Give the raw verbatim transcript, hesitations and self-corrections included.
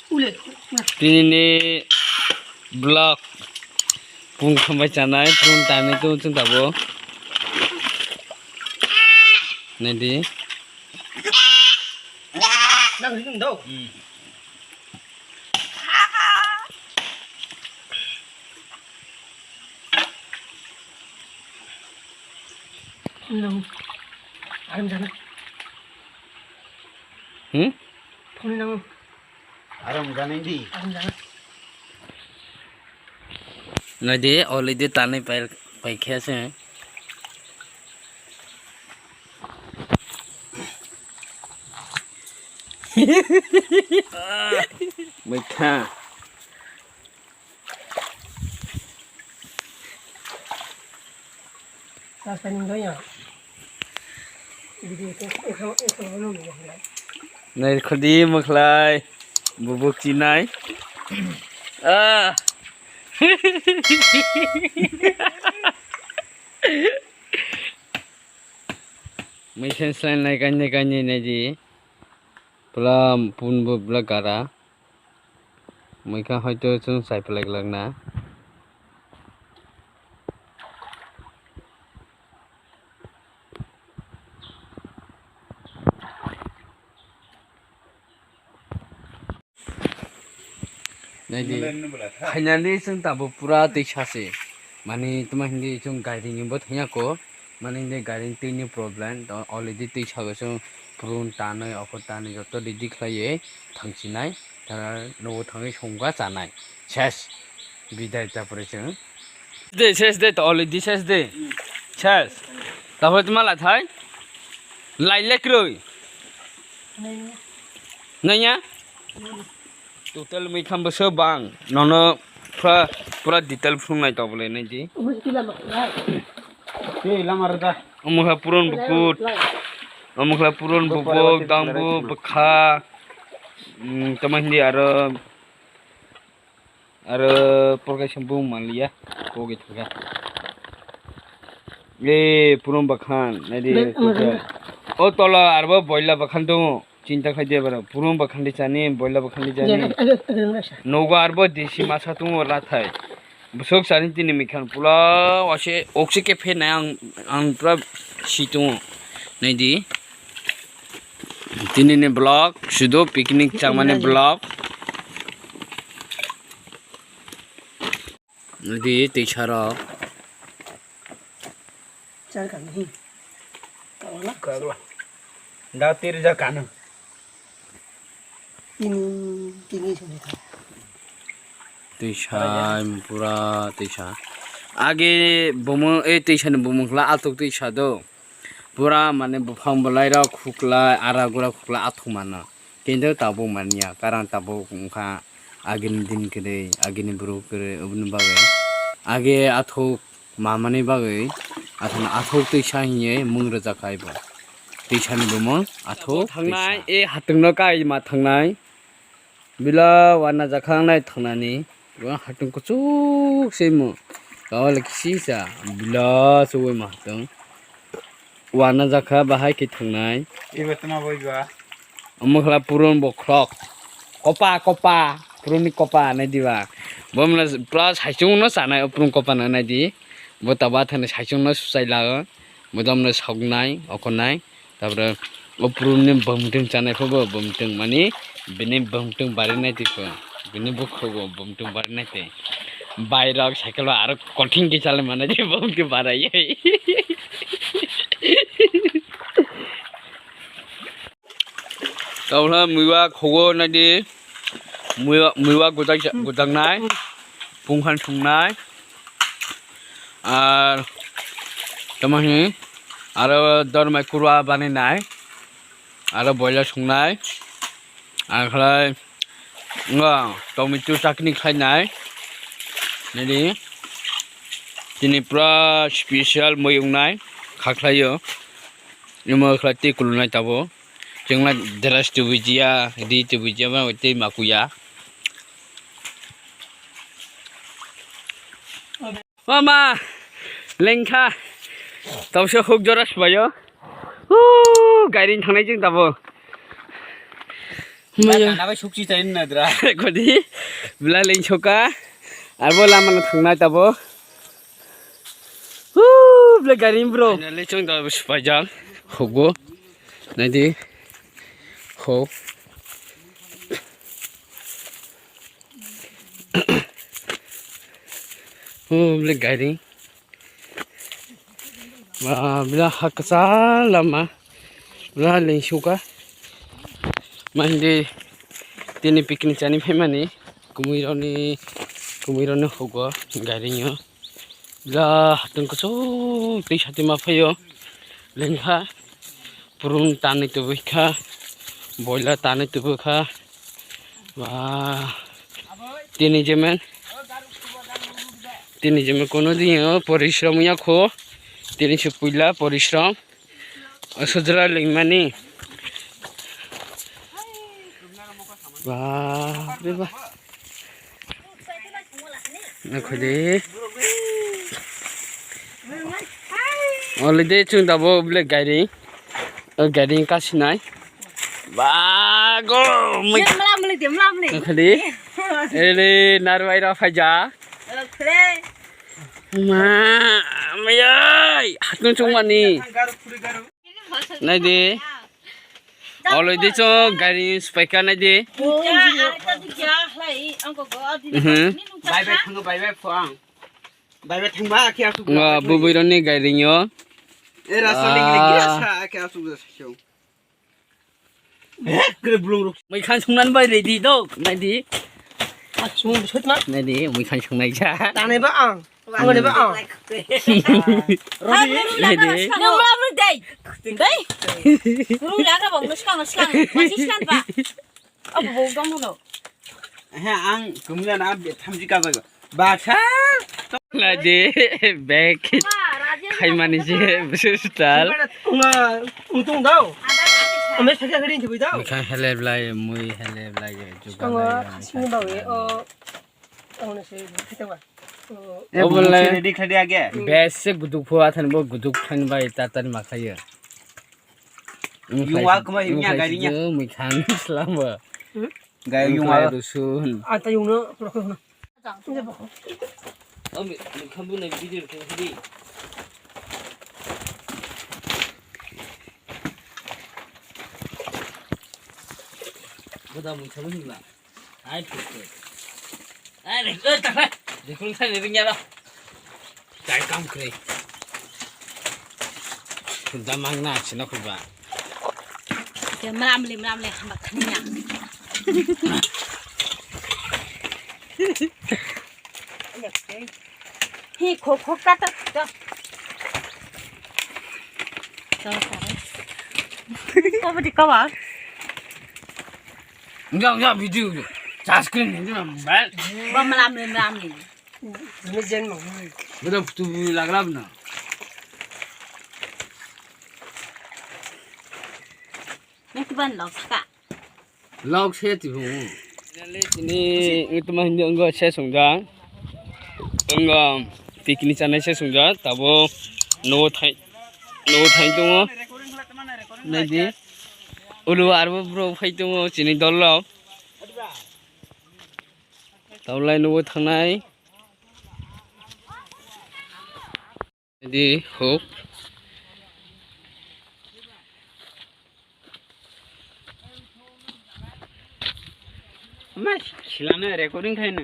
Tini ni vlog pung khambai chanai, pung tanai tu chung tabo. Nai di. Aram jana. Hmm? Phone nango. Aram jana di. Aram jana. Nai di, already tanai pai, pai khe se. Mikha. Nai khudi mokhlai, bubuk chinai. Ah. Mesen slai nai kanye kanye nai di. Pula pun bo bla gara. Mui kha hoito chwng chai phlai glak na. Nai di. Finally chwng tabuk pura twi sa se. Mani tuma hindi chwng gairing bo thangya ko. Mani hindi gairing twi ni problem. To already twi sa go chwng purun tanwi, okho tanwi joto ready khlaiwi thangsinai. Tara nogo thangwi songga chanai. Ses. Bidai tapore chwng. De ses de to already ses de. Ses. Tapore tuma la thai. Lai lekroi. Nanya? Total mui kham bwswk bang. Nono pura, pura detail phunuk nai tok bwle nai di. Tei lama rwda. Omo kha puron bukut. Omo kha puron bubuk, dangbu, bwkha. Mm, tamo hindi aro, aro porkai sambung manliya. Kogi thangya. E, puron bwkhan, nai di. O tola arbo boila bwkhan tongo. Chinta khai de bara. Purun ba khandi chani, boila ba khandi chani. Nogo arbo desi masa tongo lathai. Bwswk chani tini mikhan pula wase oksi khe phe nai ang, ang pura si tongo. Nai di. Tini ni vlog, sudo picnic changmani vlog. Nai di twi saro. Char kami hi. Kagla. Da tir ja kanu. Tini, tini sini kha. Twi sa pura twi sa. Age bumung, e twi sani bumung khla atuk twi sa do. Pura mane buphang bwlai rok khuklai, ara gura khuklai athuk mano. Kintu tabuk manya, karan tabuk wngkha agini din kwrwi, agini borok kwrwi, oboni bagwi. Age athuk mamani bagwi, athuk, athuk twisa hinwi mung rwjak kha ibo. Twisani bumung athuk thangnai, twisa. E hatungno kai ma thangnai. Bila wana jakha nai thangnani. Bo hatung kuchuk se mo. Kawale kisi sa. Bila suwi ma hatung. Wana jakha bahai khe thangnai. Iba tama bai ba. Omo khla puron bokhorok. Kopa, kopa. Puroni kopa nai diba. Bomla plus haichung no sanai purun kopa na nai di. Bo taba thani haichung no susai la. Bo domno soknai, okonai. Tapore o puruni bumtwng chanai pho bo bumtwng mani bini bumtwng bari nai twi pho. Bini bukhuk bo bumtwng bari nai twi. Bai rok cycle o aro kothing khe chalai mano je bumtwng barai. Tabla muiwa khogo nai di. Muiwa, muiwa gujak, gujaknai. Pungkhan thungnai. Ar tamo hini aro dormai kurwa baninai, aro boila sungnai, ar khlai ngo tomato chutney khlainai. Nini tini pura special mui wngnai, kha khlaio. Imo khlai twi kulunai tabuk. Chwngno dress tubui jiya, ri tubui jiya, ma tei makuya. Mama, lengkha. Tausa huk jora subayo. Huu, gairing thangnai chwng tabuk. Maya. Kana bai sukchi chai na dra. Kodi bla leng soka. Abo lama no thangnai tabo. Huu, bla gari bro. Finally chwng da spai jang. Hogo. Naidi. Ho. Huu, bla gari. Ba, bla ha kwchal lama. Bla leng suka. Ma hindi tini picnic chani phaimani. Kumui roni, kumui roni hugo gari yo. Bla hatun kuchuk tei sati ma phaio. Lengkha. Purun tanwi tubui kha. Boila tanwi tubui kha. Ba. Tini jemen. Tini jemen kono diyo porishrom ya kho. Tini se puila porishrom. Sujra lengmani. Ba, re ba. Nakhode. Olede chwng dabo bile gairing. O gairing kasinai. Ba go mui. Mlam le de mlam le. Nakhode. Ele narwai ra phaija. Ma, mayai, hatun chungmani. Naidi. Oloi di cho gari spaika naidi. Mhm. Bai bai thango, bai bai pho ang. Bai bai thangba akhe asuk. Nga bubui roni gari yo. E rasa lingli gira sa akhe asuk sa kyo. Mui khan sungnan bai ready do, naidi. Sung sut ma. Naidi, mui khan sungnai ja. Tanai ba ang. Ang ne ba ang. Naidi. Nung mula mula dei. Dei. Nung laga bong nus kang nus kang. Masih kan pa. Abu bong dong no. He ang kumla na thamji ka ba. Baksa. Naidi, bag. Khaimani je, busu stal. Untung dao. Ame sakya gari njibai dao. Mui khan hele blai, mui hele blai, juga. Tongo blai, khasing mui bawe khan. O. Tongo se khitawa. E, obo lai ready khadi age. Bese guduk pho athan bo guduk than bai tatar makhayo. Yung wa kuma yung ya gari nya. Mui khan slam bo. Gari yung wa. Dusun. Ata yung no, rokho no. Ami, ami khambu nai video khe di. Boda mui khambu himla. Ai, thuk, thuk. Ai, re, re, ta, re. Dikun sai ni ringya ba. Tai kam kre. Khulda mang na, sino khulba. Ke mramli, mramli, hamba khaniya. Hi, khok, khok, ta, ta, ta. Kau, kau. Kau beri kau, ah? Enggak, enggak, video. Subscribe ni, enggak, bel. Ba mramli, mramli. Ini jen mau. Udah, tu lagrab na. Ni kiban lok saka. Lok se ti bu. Ni itma hindi ongo se sungja. Ongo picnic chanai se sungja. Tabo no thai, no thai tongo. Naidi. Ulu arbo bro phai tongo chini dol lok. Tawlai nugo thangnai. Di huk. Mas, silana recording khaina.